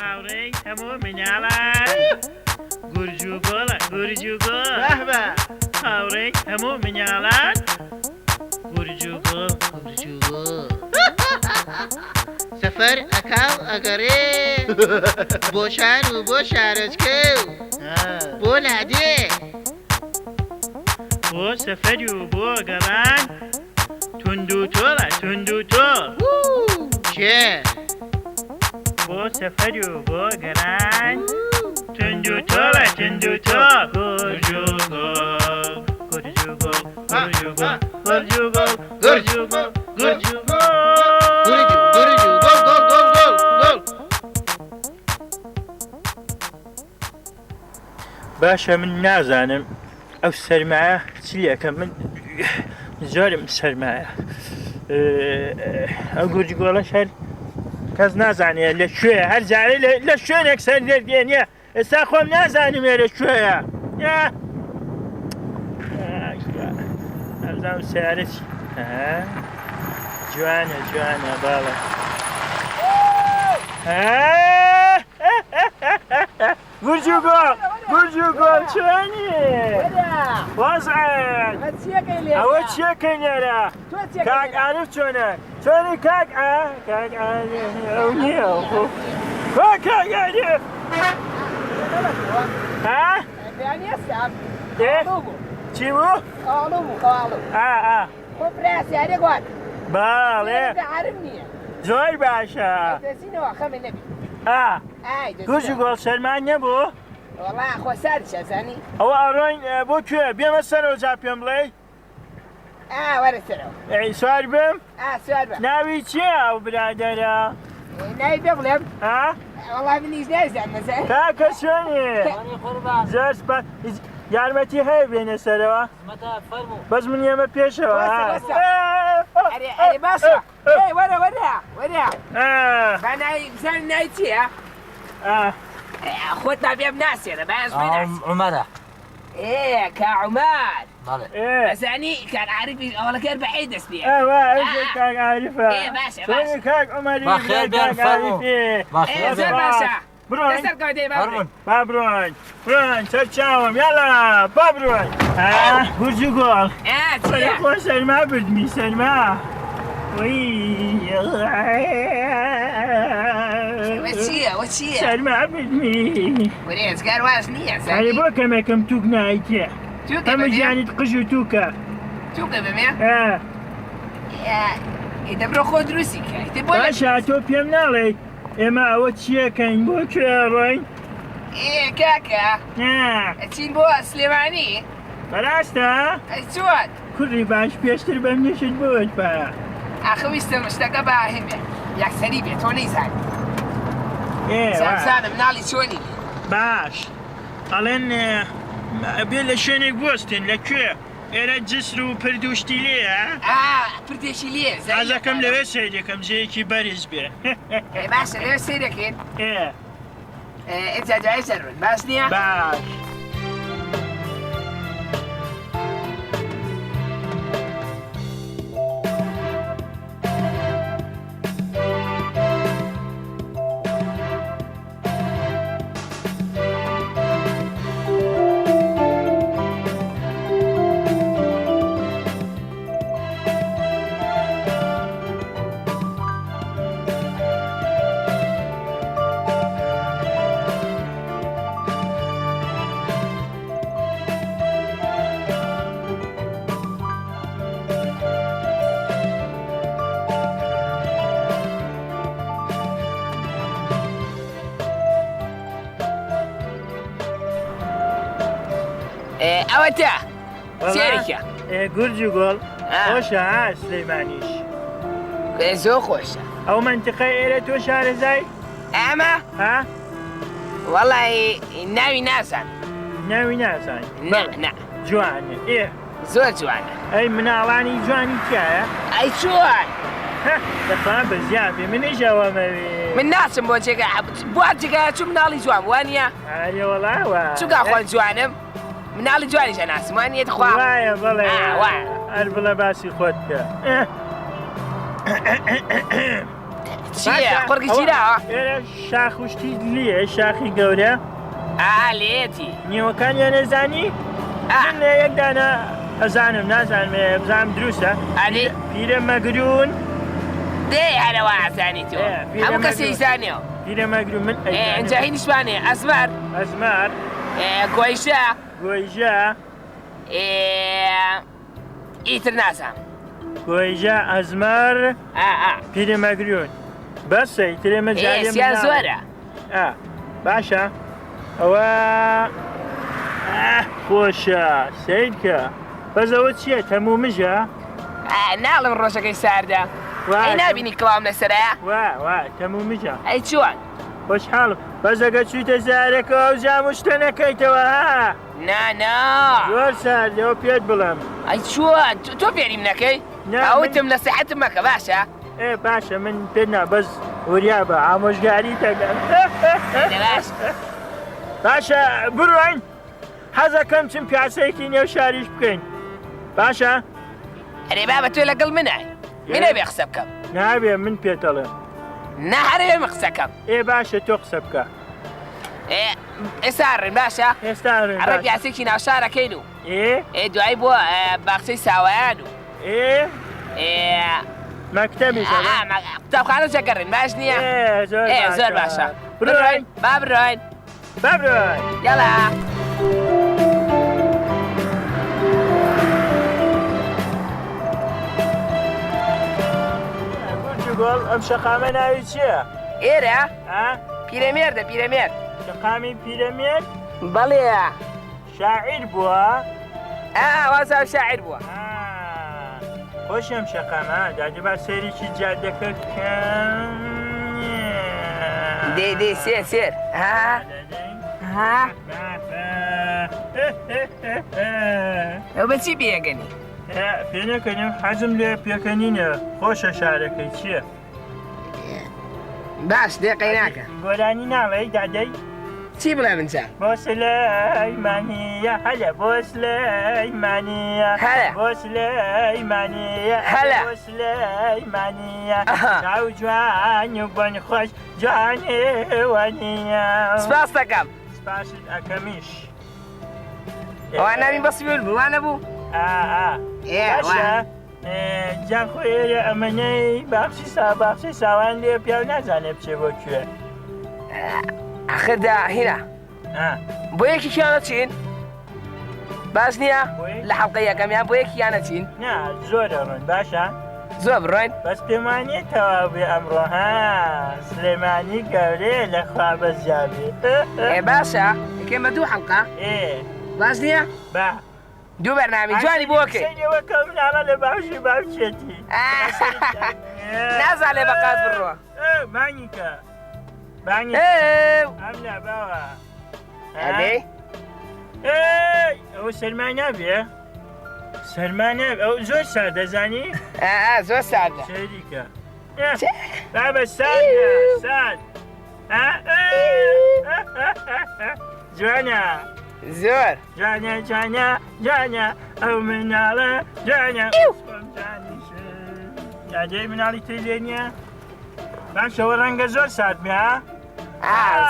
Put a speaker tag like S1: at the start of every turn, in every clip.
S1: هاوڕێی هەموو مناڵان گورج و گۆڵە گورج و گۆڵ
S2: بەهبە
S1: هاوڕێی هەموو مناڵان گورج و گۆڵ
S2: گورج و گۆڵ سەفەر ئەکا و ئەگەڕێ بۆ شار و بۆ شارۆچکە و بۆ لادێ.
S1: بۆ سەفەر و بۆ گەڕان توند و تۆڵە توند و تۆڵ.
S2: کێ؟
S1: بۆ سەفەر و بۆ گەڕان توند و تۆڵە توند و تۆڵ. گورج و گۆڵ گورج و گۆڵ گورج و گۆڵ گورج و گۆڵ گورج و گۆڵ گورج و گۆڵ.
S2: گورج و گورج و گۆڵ گۆڵ گۆڵ گۆڵ گۆڵ.
S1: باشە من نازانم ئەو سەرمایە چیەکە من زۆرم سەرمایە ئەو گورج گۆڵەش هەر کەس نازانێت لە کوێ هەر جارێ لە شوێنێک سەر دەردێنە ئێستا خۆم نازانم ئێرە کوێیە ئەزانم سیارە چی جوانە جوانە باڵە گورج و گۆڵ گورج و گۆڵ چۆنی وەزعت ئەوە چیەکەی لێرە کاک عارف چۆنە چۆنی کاک ئا کاک عارف ئەو نییە خۆ کاک عارف ها چی بوو ئا ئا بەڵێ زۆر باشە ئا گورج و گۆڵ سەرمان نەبوو ئەوە ئەڕۆین بۆ کوێ بێمە سەرەوە جا پێم بڵێی
S3: وەرە سەرەوە.
S1: ئەی سوار بم؟
S3: ئا سوار بە.
S1: ناوی چییە ئەو برادەرە؟
S3: ناوی پێ بڵێم؟
S1: ها؟
S3: وەڵا منیش نازانم مەزە.
S1: کاکە چۆنی؟ زۆر سپاس. یارمەتی هەیە بێنە سەرەوە؟ بەس من یەمە پێشەوە.
S3: وەسە وەسە. ئەرێ ئەرێ باشە. ئێ وەرە وەرە وەرە. با ناوی بزانم ناوی چییە؟ خۆت با پێم ناسێنە با ئەس بیناسی.
S4: عومەرە.
S3: ئێ کا عومەر.
S4: بەڵێ.
S3: ئەزانی کاک عارفیش ئەوەڵەکەر بە عەی دەست پێ.
S1: ئەوە ئەویش کاک عارفە.
S3: ئێ باشە باشە.
S1: چۆنی کاک عومەری
S4: بەخێر بێن
S1: کاک
S4: فەرموو.
S1: عارفی.
S4: بەخێر
S3: ئێ زۆر
S4: بێن.
S3: باشە.
S1: بڕۆین.
S3: لەسەر کەوتەی با بڕۆین.
S4: فەرموون.
S1: با بڕۆین بڕۆین سەر چاوم یاڵا با بڕۆین. گورج و گۆڵ.
S3: ئا چییە؟
S1: خۆ سەرما بردمی سەرما. وەی.
S3: ئەوە چییە ئەوە چییە؟
S1: سەرما بردمی.
S3: وەرێ ئێجگار واش نییە
S1: ئەرێ
S3: زانی.
S1: بۆ کەمێکم تووک نایتێ.
S3: تووکە
S1: هەموو
S3: بەمێ؟
S1: گیانت قژ و تووکە.
S3: تووکە بەمێ؟
S1: ئا.
S3: ئێ دەبرۆ خۆ دروستی کە. ئیتر بۆ لە
S1: باشە تۆ پێم ناڵێی ئێمە ئەوە چیەکەین بۆ کوێ ئەڕۆین؟
S3: ئێ کاکە
S1: نا.
S3: ئەچین بۆ سلێمانی.
S1: بەڕاستە؟
S3: ئەی چۆن؟
S1: کوڕی باش پێشتر بەم نیشت بوت بە.
S3: ئاخە ویستم شتەکە بە هین بێ یەکسەری بێ تۆ نەیزانی.
S1: ئێ وا.
S3: زانم مناڵی چۆنی لێ.
S1: باش ئەڵێن ئەبێ لە شوێنێک بوەستێن لە کوێ؟ ئێرە جسر و پرد و شتی لێیە؟
S3: ئا پردێکی لێیە زانی.
S1: حەزەکەم لەوێ سەیرەکەم جێیەکی بەرز بێ.
S3: ئێ باشە لەوێ سەیرەکەین.
S1: ئێ.
S3: ئینجا دوایی سەرون باش نییە؟
S1: باش.
S3: ئەوەتا سێریکە.
S1: گورج و گۆڵ خۆشە ها سلەیمانیش.
S3: زۆر خۆشە.
S1: ئەو مەنتیقەی ئێرە تۆ شارەزای؟
S3: ئەمە؟
S1: ها؟
S3: وەڵی ناوی نازانم.
S1: ناوی نازانی؟
S3: نا نا.
S1: جوانە ئێ.
S3: زۆر جوانە.
S1: ئەی مناڵانی جوانی تیایە؟
S3: ئەی چۆن؟
S1: دەخوا بەزیاد بێ منیش ئەوەمەوێ.
S3: من ناچم بۆ جێگا بۆ جێگا چوو مناڵی جوان وانە؟
S1: ئەرێ وەڵا وا.
S3: چونکە خۆن جوانم مناڵی جوانیش ئەناسم وانە تخوا؟
S1: وایە بەڵێ. وایە. هەر بڵێ باسی خۆت بکە.
S3: چییە قڕگی گیراوە؟
S1: ئێرە شاخ و شتی لیە شاخی گەورە.
S3: ئا لێتی.
S1: نیوەکانیان ئەزانی؟ من لە یەک دانە ئەزانم نازانم بزانم دروستە.
S3: ئەدی؟
S1: پیرە مەگرون.
S3: دێ هەرەوە ئەزانی تۆ. هەموو کەسێ ئیزانیەوە.
S1: پیرە مەگرون من ئەیزانم.
S3: ئینجا هینیشمانێ ئەزمار.
S1: ئەزمار.
S3: گۆیژە.
S1: گۆیژە.
S3: ئیتر نازانم.
S1: گۆیژە ئەزمەر پیرە مەگرون بەسە ئیتر ئێمە جارێ
S3: سیان زۆرە.
S1: باشە ئەوە خۆشە سەیرکە بەس ئەوە چییە تەمومژە؟
S3: ناڵم ڕۆژەکەی ساردە ئەی نابینی کڵاوم لەسەرە؟
S1: وا وا تەمومژە.
S3: ئەی چۆن؟
S1: خۆشحاڵم بەس ئەگەر چوویتە زارەکەوە ئەو جام و شتە نەکەیتەوە ها.
S3: نا نا.
S1: زۆر ساردە ئەوە پێت بڵێم.
S3: ئەی چۆن تۆ فێریم نەکەی؟ ئەوتم نەسیحەتم مەکە باشە؟
S1: ئێ باشە من پێت نا بەس وریا بە ئامۆژگاری دەکەم. باشە بڕۆین حەزەکەم چم پیاسەیەکی نێو شاریش بکەین باشە؟
S3: ئەرێ بابە تۆ لەگەڵ منای منە بێ قسە بکەم.
S1: نابێ من پێت ئەڵێم.
S3: نا هەرێ من قسەکەم.
S1: ئێ باشە تۆ قسە بکە.
S3: ئێستا ڕێن باشە؟
S1: ئێستا ڕێن
S3: ئەڕێ پیاسێکی ناوشارەکەین و
S1: ئێ
S3: ئێ دوایی بۆ باخچەی ساوایان و
S1: ئێ
S3: ئێ
S1: مەکتەبیش
S3: قوتابخانە جەگەڕین باش نییە؟
S1: زۆر
S3: زۆر باشە بڕۆین با بڕۆین
S1: با بڕۆین
S3: یاڵا.
S1: گۆڵ ئەم شەقامە ناوی چییە؟
S3: ئێرە؟ پیرەمێردە پیرەمێرد.
S1: شەقامی پیرەمێرد؟
S3: بەڵێ.
S1: شاعیر بووە؟
S3: ئا وازاو شاعیر بووە.
S1: خۆشە ئەم شەقامە دادە با سەیرێکی جادەکە بکەم.
S3: دێ دێ سێر سێر ها ها ئەو بە چی پێگەنی؟
S1: پێنەکەنیم حەزم لێ پێکەنینە خۆشە شارەکەی چییە؟
S3: باش دێ قەیناکە.
S1: گۆرانی ناڵێی دادەی؟
S3: چی بڵێ من جا؟
S1: بۆ سلەیمانیە هەلە بۆ سلەیمانیە
S3: هەلە
S1: بۆ سلەیمانیە
S3: هەلە
S1: بۆ سلەیمانیە چاو جوان و بۆن خۆش جوانێ وانیە.
S3: سپاس دەکەم.
S1: سپاست ئەکەمیش.
S3: ئەوە ناوی بەسیول بوو وانە بوو؟
S1: ئا ئا. باشە. جا خۆ ئێرە ئەمەنەی باخچی سا باخچەی ساوان لێ پیاو نازانێ بچێ بۆ کوێ.
S3: ئاخر دا هینا بۆ یەکێکیان نەچین باش نییە لە حەڵقەی یەکەمیان بۆ یەکیان نەچین
S1: نا زۆر ئەڕۆین باشە
S3: زۆر بڕۆین
S1: بەس پێمانە تەواو بێ ئەمڕۆ ها سلێمانی گەورەیە لە خوا بەزیابێ
S3: ئێ باشە یەکێمە دوو حەڵقە
S1: ئێ
S3: باش نییە
S1: با
S3: دوو بەرنامی جوانی بۆ کەی.
S1: سەیری ئەوە کە مناڵە لە باوشی باوکیەتی.
S3: نازانێ بە قاز بڕۆ.
S1: بانگی کە. بانگی ئەم لا باوە.
S3: ئەدێ؟
S1: ئەی ئەوە سەرما نابێ؟ سەرما نابێ ئەو زۆر ساردە زانی؟
S3: زۆر ساردە.
S1: سەیری کە. بابە ساردە سارد. جوانە.
S3: زۆر.
S1: جوانە جوانە جوانە ئەو مناڵە جوانە دادەی مناڵی تری لێ نییە باشەوە ڕەنگە زۆر سارد بێ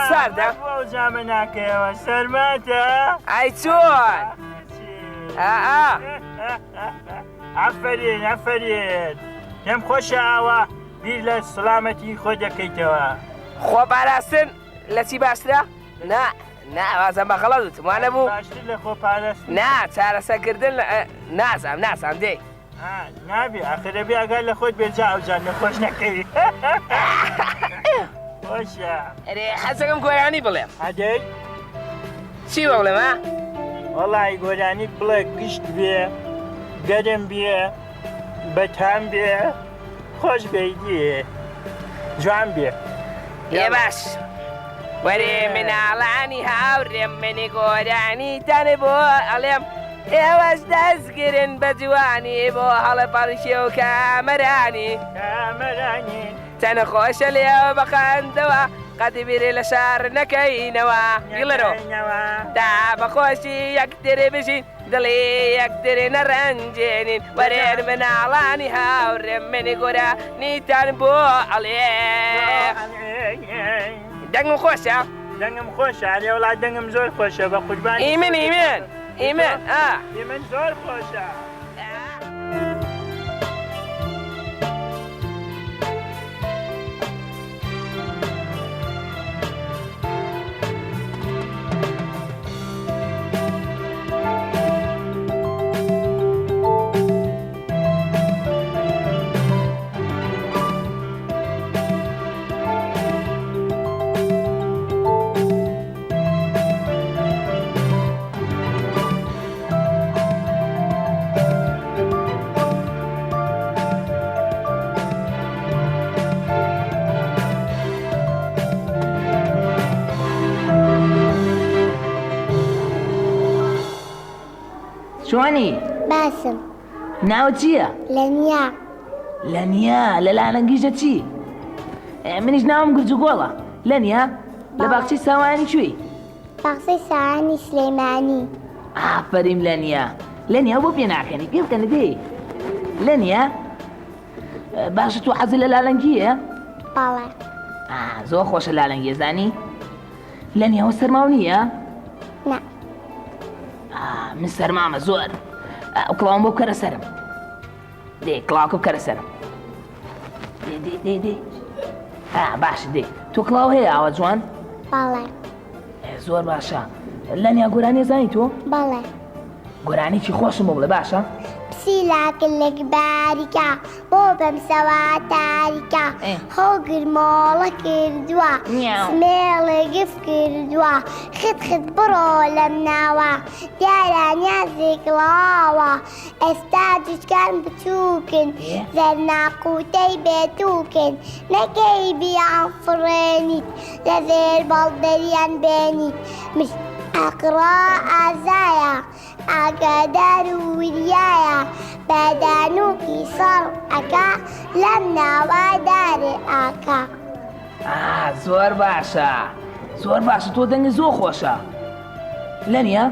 S3: ساردە
S1: ئەو جامە ناکەیەوە سەرماتە
S3: ئای چۆن
S1: ئافەرین ئافەرین پێم خۆشە ئاوا بیر لە سڵامەتی خۆ دەکەیتەوە.
S3: خۆپاراستن لە چی باشترە؟ نا نا وازم بە غەڵەت وتم وا نەبوو؟
S1: باشتر لە خۆپاراستن.
S3: نا چارەسەکردن لە نازانم نازانم دێ.
S1: ها نابێ ئاخر ئەبێ ئاگات لە خۆت بێ جا ئەوجا نەخۆش نەکەوی. خۆشە.
S3: ئەرێ حەزەکەم گۆرانی بڵێم.
S1: ئەدەی؟
S3: چی بڵێم ها؟
S1: وەڵی گۆرانیت بڵێ گشت بێ گەرم بێ بەتام بێ خۆش بێیدیێ جوان بێ.
S3: ئێ باش وەرێ مناڵانی هاوڕێم منی گۆرانیتان بۆ ئەڵێم ئێوەش دەستگرن بە جوانی بۆ هەڵەپەڕکێ و کامەرانی
S1: کامەرانی
S3: چەند خۆشە لێوە بەخەندەوە قەت بیر لە شار نەکەینەوە بیڵێرەوە تا بە خۆشی یەکتر بژین دڵی یەکتر نەڕەنجێنین وەرێن مناڵانی هاوڕێم منی گۆرانیتان بۆ ئەڵێ دەنگم خۆشە؟
S1: دەنگم خۆشە ئەرێ وەڵا دەنگم زۆر خۆشە بە قوربانی
S3: ئیمن ئیمن ئیمن ئا
S1: ئیمن زۆر خۆشە.
S3: چۆنی؟
S4: باشم.
S3: ناوت چییە؟
S4: لەنیا.
S3: لەنیا لە لالەنگیژە چی؟ منیش ناوم گورجوگۆڵە. لەنیا لە باخچەی ساوایانی کوێی؟
S4: باخچەی ساوایانی سلێمانی.
S3: ئافەریم لەنیا. لەنیا بۆ پێ ناکەنی؟ پێ بکەنە دێ. لەنیا باشە تۆ حەزت لە لالەنگییە؟
S4: بەڵێ.
S3: زۆر خۆشە لالەنگیە زانی؟ لەنیا سەرماو نییە؟
S4: نا.
S3: من سەرمامە زۆر. ئەو کڵاوم بۆ بکەرە سەرم. دێ کڵاوکە بکەرە سەرم. دێ دێ دێ دێ. باشە دێ. تۆ کڵاو هەیە ئاوا جوان؟
S4: بەڵێ.
S3: زۆر باشە. لەنیا گۆرانیە زانی تۆ؟
S4: بەڵێ.
S3: گۆرانیکی خۆشم بۆ بڵێ باشە؟
S4: پسیلاک لەک باریکە بۆ بەم سەوا تاریکە هۆگر مۆڵە کردووە سمێڵێ گف کردووە خت خت بڕۆ لەم ناوە دیارە نیازێک ڵاوە ئێستا جوچکان بچووکن زەرناقوتەی بێتووکن نەکەی بیان فڕێنیت لە زێر باڵ دەریان بێنیت ئەقڕا ئازایە ئاگادار و وریایە بە دانووکی سەڕ ئەکا لەم ناوە دارێ ئاکا.
S3: ئا زۆر باشە زۆر باشە تۆ دەنگت زۆر خۆشە لەنیە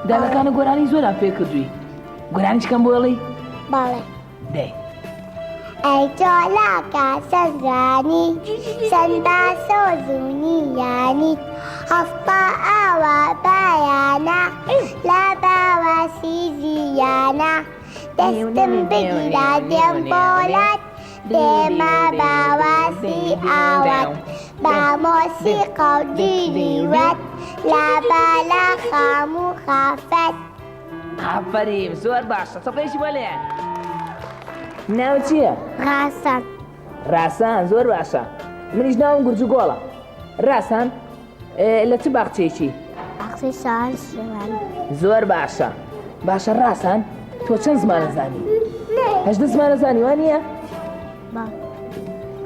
S3: دادەکانە گۆرانی زۆران فێر کردووی گۆرانی چکەم بۆ ئەڵێی؟
S4: بەڵێ.
S3: دەی.
S4: ئەی چۆلاکە سەنگانی چەند بە سۆز و نیانیت هەستا ئاوا بایانە لە باوە سیزیانە دەستم بگیرە دێم بۆلات دێمە باوەسی ئاوات بە مۆسیقا و دیریوەت لە بالا خام و خەفەت.
S3: ئافەریم زۆر باشە چەپڵەیەکی بۆ لێیان. ناوت چییە؟
S4: ڕاسان.
S3: ڕاسان زۆر باشە منیش ناوم گورج و گۆڵە. ڕاسان لە چ باخچەیەکی؟
S4: باخچەی ساوان سلێمانی.
S3: زۆر باشە باشە ڕاسان تۆ چەند زمانە زانی؟ 18 زمانە زانی وانە؟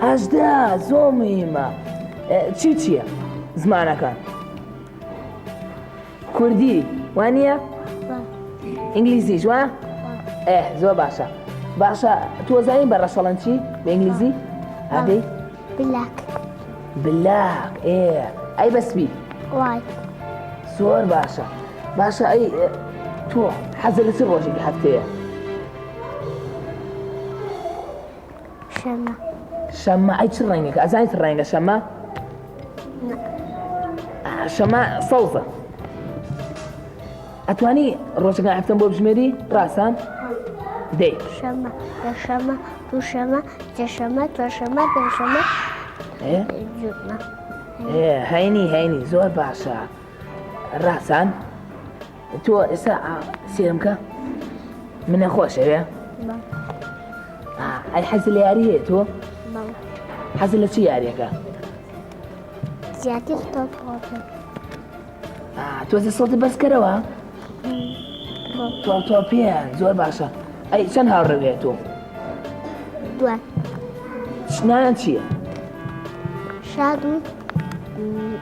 S3: 18 زۆر مهمە. چی چییە زمانەکان؟ کوردی وانە؟ ئینگلیزیش وا؟ ئێ زۆر باشە باشە تۆ زانی بە ڕەشەڵەن چی بە ئینگلیزی؟ ئادەی؟
S4: بلاک.
S3: بلاک ئێ ئەی بە سپی؟
S4: وایت.
S3: زۆر باشە باشە ئەی تۆ حەزە لە چ ڕۆژێکی هەفتەیە؟
S4: شەممە.
S3: شەممە ئەی چ ڕەنگێکە ئەزانی چ ڕەنگە شەممە؟ شەمە سەوزە ئەتوانی ڕۆژەکان هەفتەم بۆ بژمێری ڕاستان دەی
S4: شەمە یەکشەمە دووشەمە سێشەمە چوارشەمە پێنجشەمە جومە
S3: هەینی هەینی زۆر باشە ڕاستان تۆ ئێستا سێرم کە منە خۆشەوێ ئەی حەز لە یاری هەیە تۆ حەز لە چی یاریەکە
S4: زیاتر تۆپ
S3: تۆزە سۆتی بەس کەرەوە.
S4: تۆپ.
S3: تۆپ تۆپێن زۆر باشە ئەی چەند هاوڕێ هەیە تۆ؟
S4: دووان.
S3: ناویان چییە؟
S4: شاد و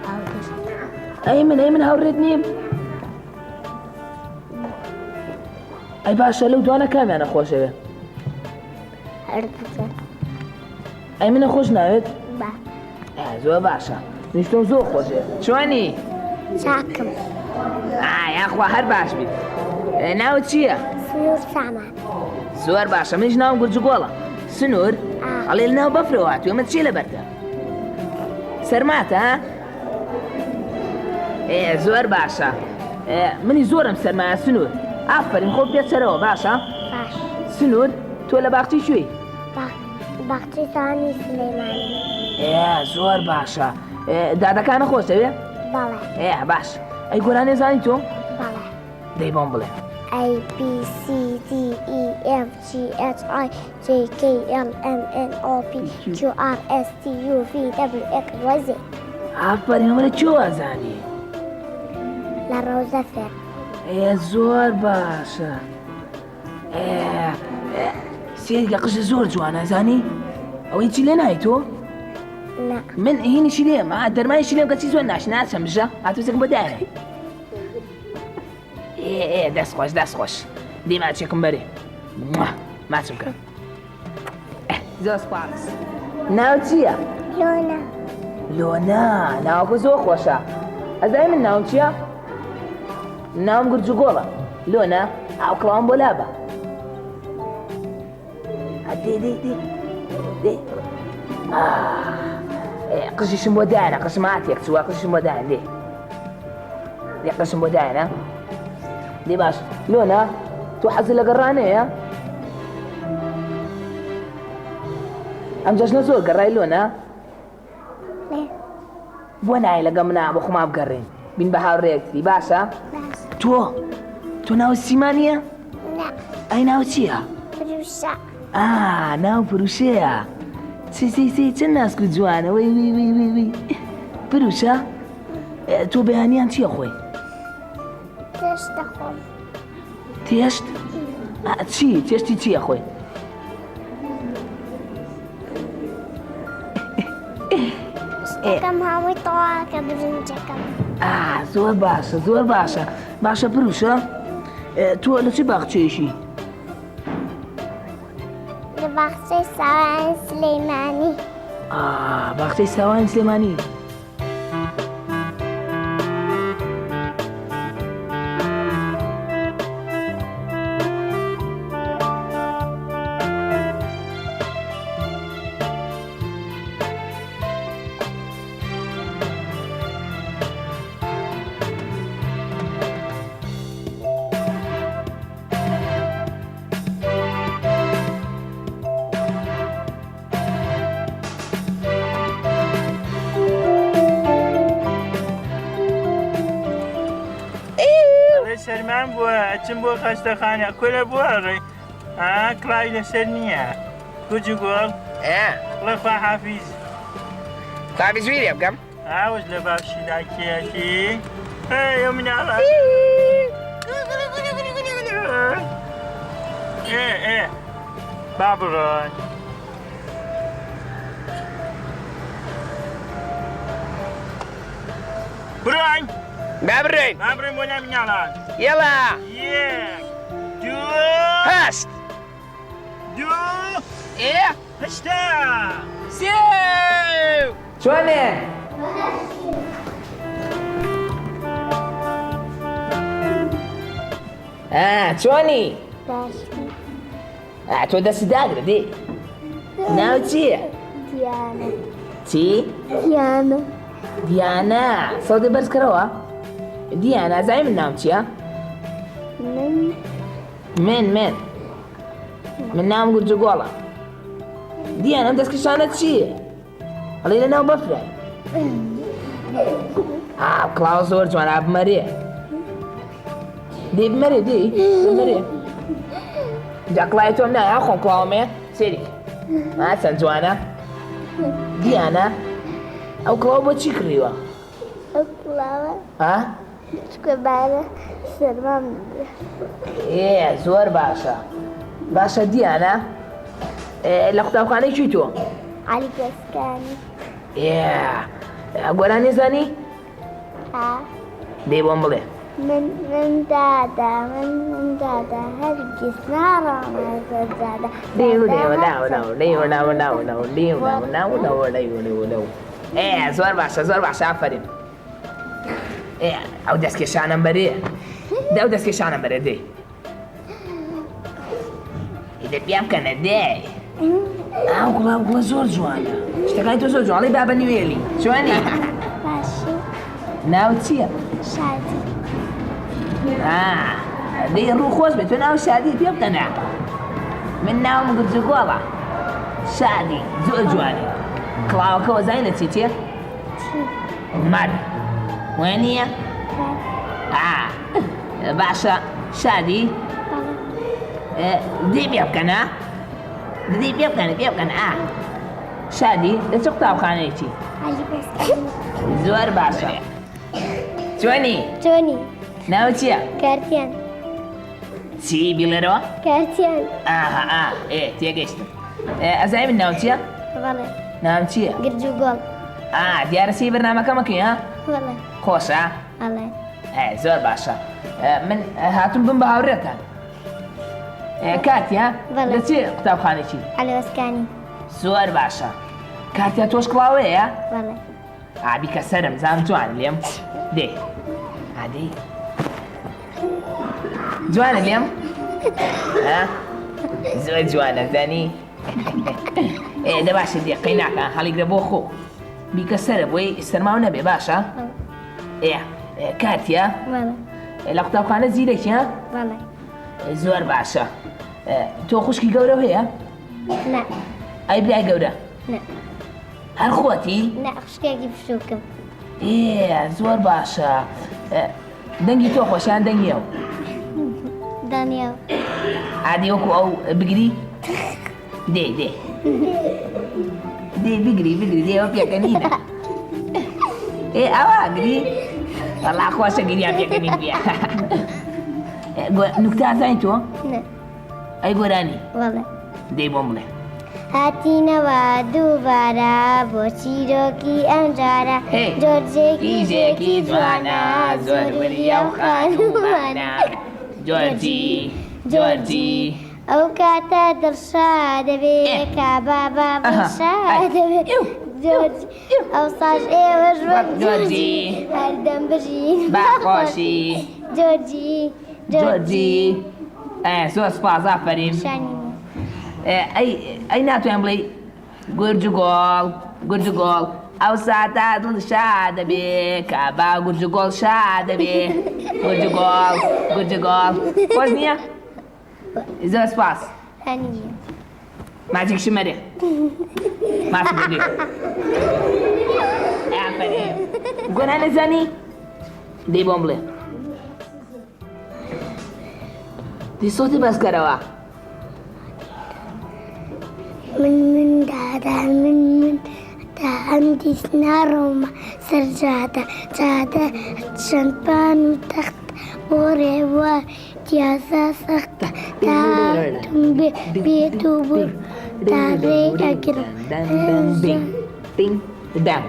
S4: ئاوگەر.
S3: ئەی من ئەی من هاوڕێت نیم؟ ئەی باشە لەو دوانە کامیانە خۆشەوێ؟
S4: هەردووکیان.
S3: ئەی منە خۆش ناوێت؟
S4: با.
S3: زۆر باشە نیشتۆم زۆر خۆشێ چۆنی؟
S4: چاکم.
S3: یاخوا هەر باش بیت ناوت چییە؟
S4: سنوور سامان.
S3: زۆر باشە منیش ناوم گورجگۆڵە سنوور ئەڵێ لەناو بەفرەوە هاتووە من چی لەبەرتە سەرماتە ئێ زۆر باشە منی زۆرم سەرمایە سنوور ئافرین خۆ پێچەرەوە باشە
S4: باش
S3: سنوور تۆ لە باخچەی کوێی
S4: باخچەی سانی سلێمانی
S3: ئێ زۆر باشە دادەکانە خۆشەوێ
S4: بەڵێ
S3: ئێ باش ئەی گۆرانێ زانی تۆ
S4: بەڵێ
S3: دەی بۆم بڵێ
S4: A B C D E F G H I J K L M N O P Q R S T U V W X Y Z.
S3: ئافەرین ئەمە لە کوێ وازانی؟
S4: لە ڕەوزە فێر.
S3: ئێ زۆر باشە. سێرگە قژە زۆر جوانە زانی؟ ئەوەی چی لێ نای تۆ؟
S4: نا.
S3: من هینیشی لێم دەرمانیشی لێم کەچی زۆر ناش ناچم بژە هاتووسێکم بۆ دایە. ئێ ئێ دەست خۆش دەست خۆش دی ماچێکم بەرێ ماچم کە زۆر سپاس ناو چییە؟
S4: لۆنا
S3: لۆنا ناوەکە زۆر خۆشە ئەزای من ناوم چییە؟ ناوم گورجوگۆڵە لۆنا ئاو کڵاوم بۆ لابە دێ دێ دێ دێ قژیشم بۆ دایانە قژم هاتێک چووە قژیشم بۆ دایان دێ دێ قژم بۆ دایانە دێ باش لۆنا تۆ حەزت لە گەڕانەیە ئەم جەژنە زۆر گەڕای لۆنا بۆ نایە لەگەڵ منا بۆ خۆمان بگەڕێین بین بە هاوڕێیەکتری باشە تۆ تۆ ناو سیما نییە ئەی ناو چییە
S4: پروشە
S3: ئا ناو پروشەیە چی چی چی چەند ناسک و جوانە وی وی وی وی وی پروشە تۆ بەیانیان چییە خۆی
S4: تێشت دەخۆم
S3: تێشت چی تێشتی چییە خۆی
S4: شتەکەم هەمووی تەواوە برنجەکەم.
S3: ئا زۆر باشە زۆر باشە باشە پروشە تۆ لە چ باخچەیەکی؟
S4: لە باخچەی ساوایان سلەیمانی.
S3: ئا باخچەی ساوایان سلێمانی.
S1: سەرمان بووە ئەچم بۆ خەستەخانە کورە بووە ئا کڵاوی لەسەر نییە گورج و گۆڵ بڵێ خواحافیز.
S3: خواحافیز وی لێ بکەم.
S1: ئاوش لە باوشی دایکیەتی ئەی ئەو مناڵە ئێ ئێ با بڕۆن. بڕۆین.
S3: با بڕۆین.
S1: با بڕۆین بۆ لای مناڵان.
S3: یەڵا.
S1: یەک دوو.
S3: هەشت.
S1: دوو.
S3: ئێ.
S1: هەشتا.
S3: سێ. چۆنێ؟ ئا چۆنی؟
S4: باشم.
S3: ئا تۆ دەست داگرە دێ. ناوت چییە؟
S4: دیانە.
S3: چی؟
S4: دیانە.
S3: دیانە سەوتت بەرز کەرەوە. دیانە ئەزانی من ناوم چییە؟
S4: من
S3: من من من ناوم گورجوگۆڵە. دیانە ئەم دەستکشانە چییە؟ ئەڵێ لە ناو بەفرای. ئا کڵاو زۆر جوانە بمەرێ. دێ بمەرێ دێ بمەرێ. جا کڵاوی تۆم نایە خۆم کڵاومێ سێری ئا چەند جوانە. دیانە ئەو کڵاو بۆ چی کڕیوە؟
S4: ئەو کڵاوە
S3: ها؟
S4: چونکە بارە سەرمام دەبێ.
S3: ئێ زۆر باشە باشە دیانە لە قوتابخانەی چی تۆ؟
S4: عەلی گەسکانی.
S3: ئێ گۆرانی زانی؟
S4: ها.
S3: دەی بۆم بڵێ.
S4: من من دادا من من دادا هەرگیز ناڕۆمە سەر جادە.
S3: ئێ زۆر باشە زۆر باشە ئافەرین. ئێ ئەو دەستکێشانەم بەرێ دە ئەو دەستکێشانەم بەرێ دێ دە پیا بکەنە دێ ئەو گوڵە ئەو گوڵە زۆر جوانە شتەکانی تۆ زۆر جوانڵی بابە نوێلی جوانی
S4: باشی
S3: ناو چییە؟
S4: شادی
S3: دەی ڕوو خۆش بێت تۆ ناو شادی پێ بکەنە من ناوم گرجگۆڵە شادی زۆر جوانی کڵاوەکە وەزای لە چی چیە؟ مەر وێ نییە؟ باشە شادی دێ پێ بکەنە دێ پێ بکەنە پێ بکەنە ئا شادی لە چ قوتابخانەیەکی زۆر باشە چۆنی
S4: چۆنی
S3: ناو چییە
S4: کارتیان
S3: چی بیڵێرەوە
S4: کارتیان
S3: ئاها ئا ئێ تێگەیشتم ئەزای من ناو چییە
S4: بەڵێ
S3: ناوم چییە؟
S4: گرج و گۆڵ.
S3: ئا دیارە سەیری بەرنامەکەمەکەی ها؟
S4: بەڵێ.
S3: خۆشە؟
S4: بەڵێ.
S3: ئێ زۆر باشە من هاتوم بم بە هاوڕێتان کاتیا
S4: بەڵێ.
S3: لە چ قوتابخانێکی؟
S4: عەلەوەسکانی.
S3: زۆر باشە کاتیا تۆش کڵاوەیە؟
S4: بەڵێ.
S3: ئا بیکە سەرم زام جوان لێم دێ ئادەی جوانە لێم ها؟ زۆر جوانە زانی ئێ دە باشە دێ قەی ناکا هەڵیگرە بۆ خۆ بیکە سەرە بۆی سەرماو نەبێ باشە ئێ کاتیە لە قوتابخانە زیرەکیە زۆر باشە تۆ خوشکی گەورە هەیە
S4: نا
S3: ئەی برای گەورە
S4: نا
S3: هەر خۆتی
S4: نا خوشکێکی بچووکم
S3: ئێ زۆر باشە دەنگی تۆ خۆشیان دەنگی ئەو
S4: دەنگی ئەو
S3: ئادی وەکو ئەو بگری دێ دێ دێ بگری بگری دێ ئەوە پێکەنینە ئێ ئەوە گری وەڵا خۆشە گریان پێکەنین بیا نوکتە ئازانی تۆ ئەی گۆرانی
S4: بەڵێ
S3: دەی بۆم بڵێ
S4: هاتینەوە دووبارە بۆ چیرۆکی ئەمجارە جۆرجێکی ژێکی جوانە
S3: زۆر وریا و خانومانە جۆرجی جۆرجی
S4: ئەو کاتە دڵشا دەبێ کە بابا دڵشا دەبێ جۆرجی ئەوساش ئێوەش وەک جۆرجی هەردەم بژین
S3: بە خۆشی
S4: جۆرجی
S3: جۆرجی زۆر سپاس ئافەرین ئەی ئەی ناتوانم بڵێی گورج و گۆڵ گورج و گۆڵ ئەو ساتە دڵ شادە بێ کە با گورج و گۆڵ شادە بێ گورج و گۆڵ گورج و گۆڵ خۆش نییە زۆر سپاس ماچێک شمەرێ ماچ بگرێ ئافەرین گۆران نەزانی دەی بۆم بڵێ دی سۆتی بەسکەرەوە
S4: من من دادا من من تا هەندیس ناڕۆمە سەر جادە جادە چەند پان و تەخت بۆ ڕێوار دیازا سەختە تا بێ بێت و بڕ تا ڕێ ئەگرم
S3: دام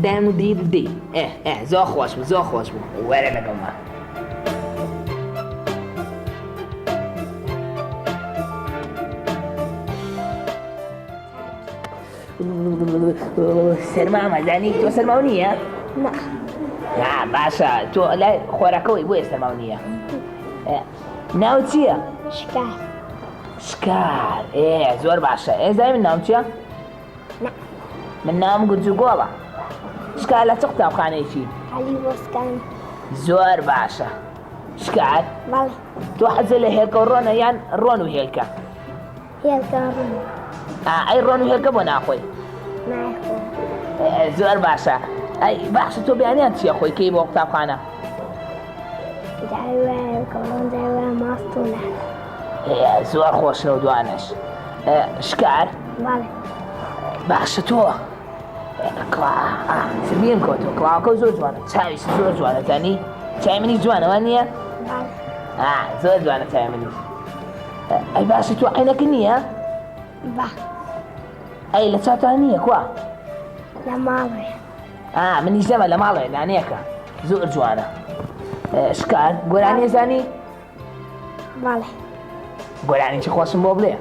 S3: دام و دی دی ئێ ئێ زۆر خۆش بوو زۆر خۆش بوو وەرە لەگەڵما. سەرمامە زانی تۆ سەرماو نییە؟
S4: نا.
S3: نا باشە تۆ لای خۆراکەوەی بۆیە سەرماو نییە. ناو چییە؟
S4: شکار.
S3: شکار ئێ زۆر باشە ئێ زای من ناوم چییە؟
S4: نا.
S3: من ناوم گورجوگۆڵە. شکار لە چ قوتابخانەیەکی؟
S4: عەلی بۆسکان.
S3: زۆر باشە. شکار؟
S4: بەڵێ.
S3: تۆ حەزت لە هێلکە و ڕۆنە یان ڕۆن و هێلکە؟
S4: هێلکە و ڕۆن.
S3: ئا ئەی ڕۆن و هێلکە بۆ ناخۆی؟
S4: نایخۆم.
S3: زۆر باشە. ئەی باشە تۆ بەیانیان چییە خۆی کەی بۆ قوتابخانە؟
S4: جاری وایە هێلکە و ڕۆن جاری وایە ماست و نان.
S3: زۆر خۆشن و دوانەش. شکار؟
S4: بەڵێ.
S3: باشە تۆ کڵا سربیم کەوتەوە کڵاوەکە زۆر جوانە چاویش زۆر جوانە زانی؟ چای منیش جوانە وان نییە؟ زۆر جوانە چای منیش. ئەی باشە تۆ عینەکە نییە؟
S4: با.
S3: ئەی لە چاوتان نییە کوا؟
S4: لە ماڵێ.
S3: ئا منیش دەمە لە ماڵێ دانەیەکە زۆر جوانە. شکار گۆرانی زانی؟
S4: بەڵێ.
S3: گۆرانیی خۆشم بۆ بڵێ.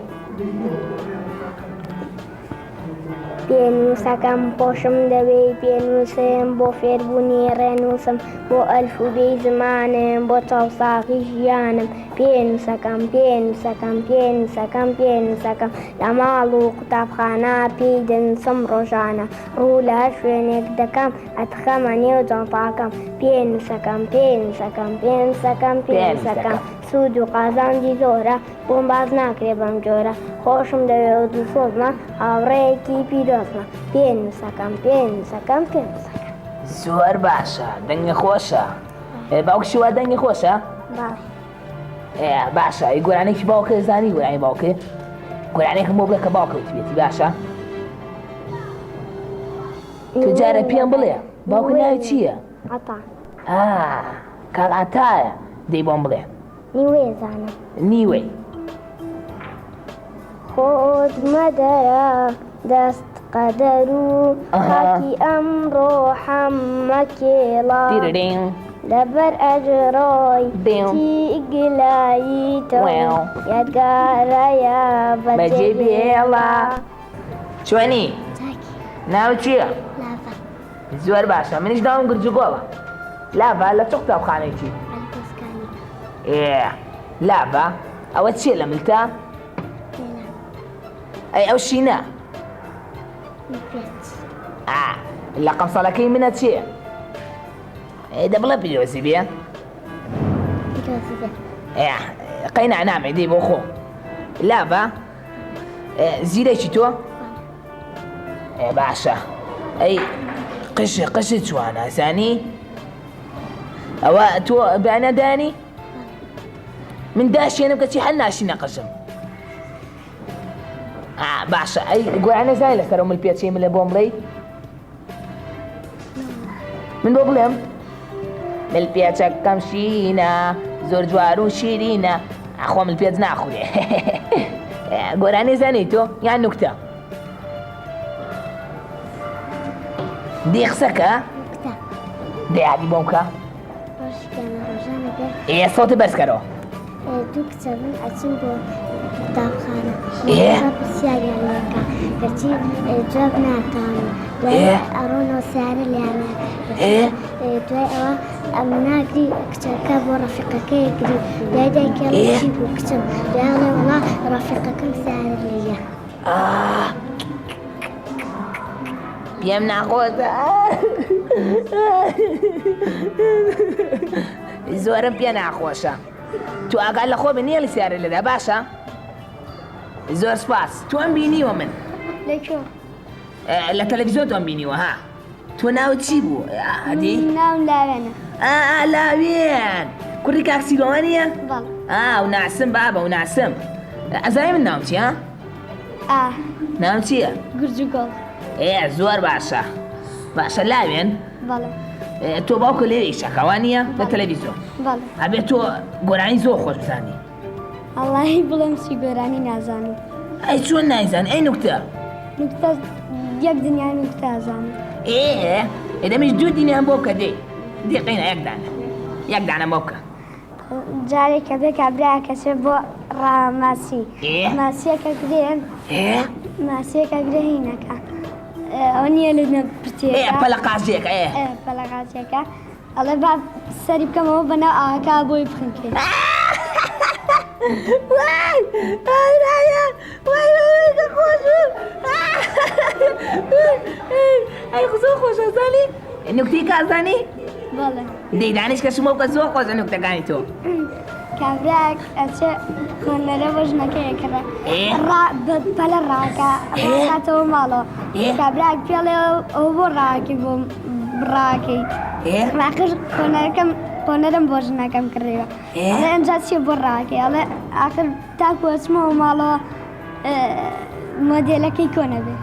S4: پێنووسەکەم خۆشم دەوێی پێنووسم بۆ فێربوونی ڕێنووسم بۆ ئەلفوبێی زمانم بۆ چاوساغی ژیانم پێنووسەکەم پێنووسەکەم پێنووسەکەم پێنووسەکەم لە ماڵ و قوتابخانە پێی دەنووسم ڕۆژانە ڕوو لە هەر شوێنێک دەکەم ئەتخەمە نێو جانتاکەم پێنووسەکەم پێنووسەکەم پێنووسەکەم پێنووسەکەم سوود و قازانجی زۆرە بۆم باس ناکرێ بەم جۆرە خۆشم دەوێ و دڵسۆزمە هاوڕێیەکی پیرۆزمە پێنووسەکەم پێنووسەکەم پێنووسەکەم.
S3: زۆر باشە دەنگی خۆشە باوکشی وا دەنگی خۆشە؟
S4: بەڵێ.
S3: باشە ئەی گۆرانێکی باوکە زانی گۆرانی باوکێ گۆرانێکم بۆ بڵێ کە باوکە وتبێتی باشە تۆ جارە پێم بڵێ باوکە ناوی چییە؟
S4: عەتا.
S3: کاک عەتایە دەی بۆم بڵێ.
S4: نیوەی زانم.
S3: نیوەی.
S4: خۆت مەدەرە دەست قەدەر و خاکی ئەم ڕۆحەم مەکێڵە لەبەر ئەجرۆی تیگلاییتەوە یادگارەیە بەجێ بێڵە.
S3: چۆنی؟ ناوت چییە؟ زۆر باشە منیش ناوم گرجوگۆڵە. لاڤا لە چ قوتابخانەیەکی؟ ئێ لاڤا ئەوە چییە لە ملتە؟ ئەی ئەو شینە؟ ئا لە قەمسەڵەکەی منە چییە؟ ئێ دە بڵێ پیرۆزی بێ. ئێ قەینا نامێ دەی بۆ خۆ. لاڤا زیرەکی تۆ؟ ئێ باشە ئەی قژ قژ جوانە زانی ئەوە تۆ بەیانە دانی من داشێنم کەچی هەر ناشینە قژم باشە ئەی گۆرانە زای لەسەر مل پێچەی ملە بۆم بڵێ من بۆ بڵێم مل پێچەکەم شینە زۆر جوار و شیرینە ئەخۆ مل پێچ ناخورێ گۆرانی زانی تۆ یان نوکتە دی قسەکە دەی عادی بۆم کە ئێ سەوتی بەرز کەرەوە
S4: دوو کچە بن ئەچن بۆ قوتابخانە پرسیاریان لێکا کەچی جواب ناتوانن دوای ئەڕۆنەوە سیارە لیانە دوای ئەوە ئەم ناگری کچەکە بۆ ڕەفیقەکەی گری دوای دایکی چی بوو کچم دوای ئەڵێ وەڵا ڕەفیقەکەم سیارە لێیە
S3: پێم ناخۆشە زۆرم پێ ناخۆشە تو ئاگات لە خۆ بێ نێڵی سیارە لێدا باشە زۆر سپاس تۆم بینیوە من لە تەلەڤیزیۆن تۆم بینیوە ها تۆ ناوت چی بوو هەدی
S4: ناوم لاوێنە
S3: ئا لاوێن کوڕی کاک سیرۆوانیە ئا و ناسم بابە و ناسم ئەزای من ناوم چیە
S4: ئا
S3: ناوم چییە
S4: گورجوگۆڵ
S3: ئێ زۆر باشە باشە لاوێن
S4: بەڵێ
S3: تۆ باوکە لێ ئیشەکە وا نییە لە تەلەڤیزیۆن
S4: بەڵێ
S3: ئەبێ تۆ گۆرانی زۆر خۆش بزانی
S4: وەڵاهی بڵێم چی گۆرانی نازانم.
S3: ئەی چۆن نایزانی ئەی نوکتە؟
S4: نوکتە یەک دنیا نوکتە ئەزانم.
S3: ئێ ئێ دەمیش دوو دنیام بۆ بکە دێ دێ قەینا یەک دانە یەک دانە بۆ بکە.
S4: جارێک کە بێ کابرایەک ئەچێ بۆ ڕاماسی ماسیەکە گرێ ماسیەکە گرێ هینەکە ئەوە نییە لە پرتێ
S3: پەلەقازیەکە
S4: پەلەقازیەکە ئەڵێ با سەری بکەمەوە بەناو ئاوەکە بۆی بخنکێ.
S3: وای ئای رایە وای وای کە خۆش بوو ئەی زۆر خۆشە زانی نوکتەی کازانی
S4: بەڵێ
S3: دەی دانیش کە شمۆ بکە زۆر خۆشە نوکتەکانی تۆ
S4: کابراک ئەچێ کۆنەرە بۆ ژنەکەی ئەکڕێ ڕا بە پەلە ڕاکا ڕاکاتەوە ماڵەوە کابراک پێڵێ ئەوە بۆ ڕاکەی بۆ ڕاکەیت ئاخر کۆنەرەکەم کۆنەرم بۆ ژنەکەم کڕیوە ئەڵێ ئەمجا چیە بۆ ڕاکەی ئەڵێ ئاخر تاکو ئەچمەوە ماڵەوە مۆدێلەکەی کۆنە بێ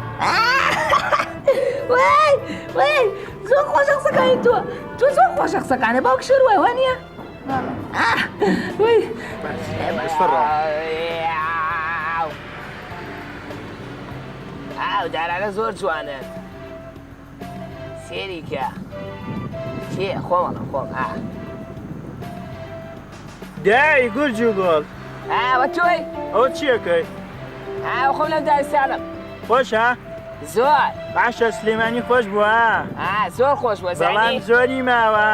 S3: وای وای زۆر خۆشە قسەکانی تۆ. تۆ زۆر خۆشە قسەکانە باوک شێر وای وانە ئاو دارانە زۆر جوانن سێری کە کێ خۆمەڵم خۆم ئا
S1: دای گورج و گۆڵ
S3: ئاوە تۆی
S1: ئەوە چیەکەی
S3: ئاو خۆم لەم دارستانم
S1: خۆشە
S3: زۆر
S1: باشە سلێمانی خۆش بووە
S3: زۆر خۆش بووە
S1: بەڵام زۆری ماوە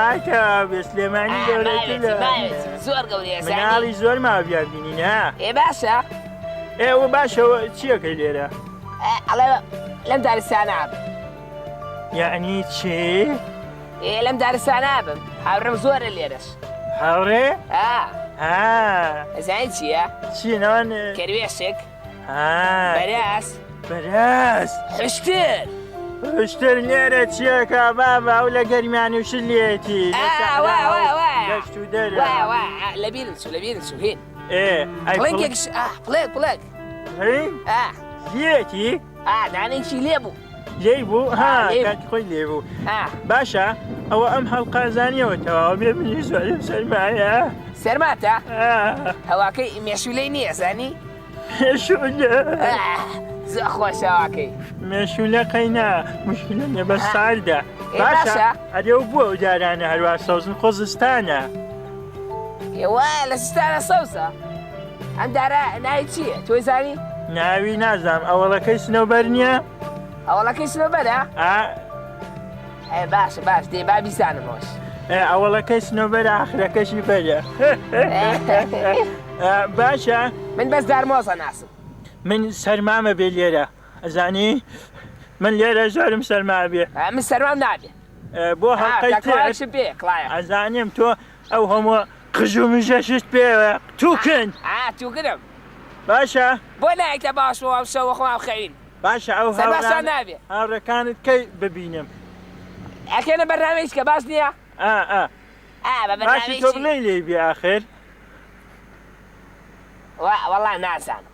S1: بێ سلێمانی گەورەترە
S3: زۆر گەورەیە
S1: مناڵی زۆر ماوە بیان بینین ها
S3: ئێ باشە
S1: ئێوە باشەوە چیەکەی لێرە
S3: ئەڵێ لەم دارستانە
S1: یعنی چی؟
S3: ئێ لەم دارستانە بم هاوڕێم زۆرە لێرەش
S1: هاوڕێ؟
S3: ئەزانی چییە؟
S1: چی ناوان
S3: کەروێشک بەراز
S1: بەراز
S3: حشتر
S1: حشتر لێرە چیەکە بابا ئەو لە گەرمیان و شت لێتی دەشت و دەرە
S3: لەبیرم چوو لەبیرم چوو هین
S1: پڵنگێک
S3: پڵێک پڵێک
S1: لێتی
S3: دانێکی لێ بوو
S1: لێی بوو ها کاتی خۆی لێ بوو باشە ئەوە ئەم هەڵقە زانیەوە تەواوە بێ منی زۆرم سەرمایە
S3: سەرماتە هەواکەی مێشولەی نییە زانی
S1: مێشولە
S3: زۆر خۆشە هەواکەی
S1: مێشولە قەینا مشکلە نیە بەس ساردە باشە ئەرێ و بووە ئەو دارانە هەروا سەوزن خۆ زستانە
S3: ئێوە لە زستانە سەوزە ئەم دارە ناوی چییە تۆی زانی
S1: ناوی نازانم ئەوەڵەکەی سنەوبەر نییە
S3: ئەوەڵەکەی سنەوبەرە ئێ باشە باش دێ با بیزانمەوەش
S1: ئەوەڵەکەی سنەوبەر ئاخرەکەشی بەرە باشە
S3: من بەس دارمۆزە ناسم
S1: من سەرمامە بێ لێرە ئەزانی من لێرە زۆرم سەرما بێ
S3: من سەرمام نابێ
S1: بۆ هەڵقەی ئەزانیم تۆ ئەو هەموو قژ و مژەشت پێوە توکن
S3: توکنم
S1: باشە
S3: بۆ نایتە باش ئەم شەوە خۆمان بخەوین
S1: باشە ئەو
S3: سەرباشان نابێ
S1: هاوڕێکانت کەی ببینم
S3: ئەکەنە بەرنامەیش کە باش نییە
S1: ئا ئا
S3: ئا بە
S1: باشی
S3: بەرنامەی
S1: تۆ بڵێی لێی بێ ئاخر
S3: وەڵا نازانم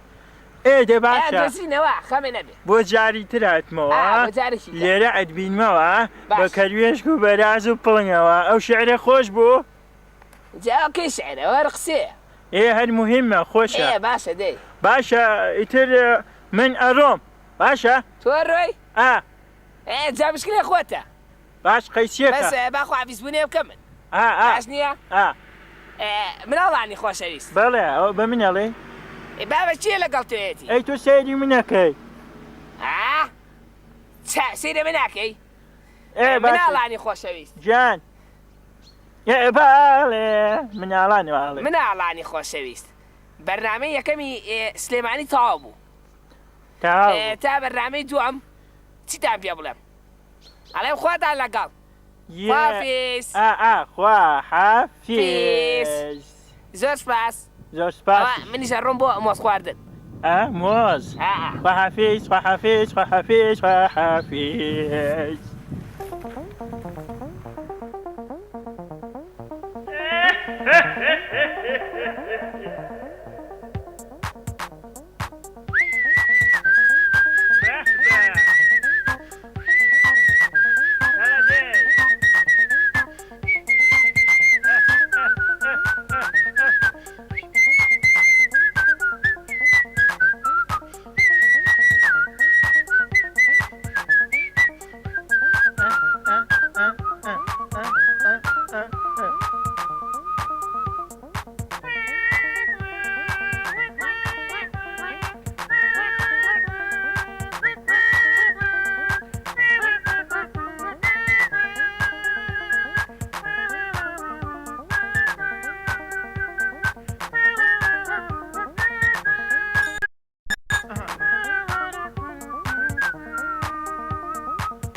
S1: ئێ دە باشە
S3: دۆزینەوە خەمێ نەبێ
S1: بۆ جاری تر هاتمەوە
S3: بۆ جارێکی تر.
S1: لێرە ئەتبینمەوە بە
S3: باش.
S1: کەروێشک و بەراز و پڵنگەوە ئەو شعرە خۆش بوو
S3: جا ئەو کەی شعرە وەرە قسەیە
S1: ئێ هەر موهیمە خۆشە
S3: ئێ باشە دەی
S1: باشە ئیتر من ئەڕۆم باشە
S3: تۆ ئەڕۆی
S1: ئا
S3: ئێ جا مشکلەی خۆتە
S1: باش قەیچیەکە
S3: بەس با خواحافیزبوونێ بکەم من
S1: ئا ئا
S3: باش نییە
S1: ئا
S3: مناڵانی خۆشەویست
S1: بەڵێ ئەوە بە من ئەڵێی
S3: ئێ بابە کێ لەگەڵ تۆیەتی
S1: ئەی تۆ سەیری منەکەی
S3: ئا چا سەیرە من ناکەی
S1: ئێ باشە
S3: مناڵانی خۆشەویست
S1: گیان ئێ بەڵێ مناڵانی واڵێ
S3: مناڵانی خۆشەویست بەرنامەی یەکەمی سلێمانی تەواو بوو
S1: تەواو بوو.
S3: تا بەرنامەی دووەم چیتان پێ بڵێم ئەڵێم خواتان لەگەڵ
S1: یێ
S3: خوافیز
S1: ئا ئا خوا
S3: فیز
S1: حافیز
S3: زۆر سپاس
S1: زۆر
S3: ئەوە
S1: سپاس
S3: منیش ئەڕۆم بۆ مۆز خواردن
S1: ئا مۆز
S3: ئا ئا
S1: خوا حافیز خوا حافیز خوا حافیز خوا حافیز.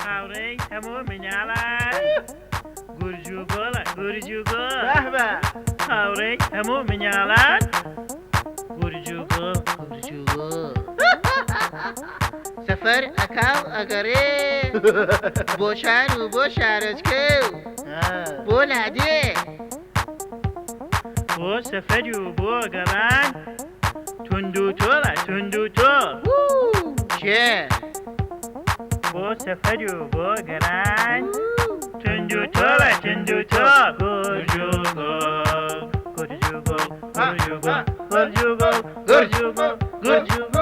S1: هاوڕێی هەموو مناڵان گورج و گۆڵە گورج و گۆڵ هاوڕێی هەموو مناڵان گورج و گۆڵ
S2: گورج و گۆڵ سەفەر ئەکاو ئەگەڕێ بۆ شار و بۆ شارۆچکە و بۆ لادێ
S1: بۆ سەفەر و بۆ گەڕان توند و تۆڵە توند و تۆڵ
S2: کێ
S1: بۆ سەفەر و بۆ گەڕان توند و تۆڵە توند و تۆ گورج و گۆڵ گورج و گۆڵ گورج و گۆڵ گورج و گۆڵ گورج و گۆڵ گورج و گۆڵ.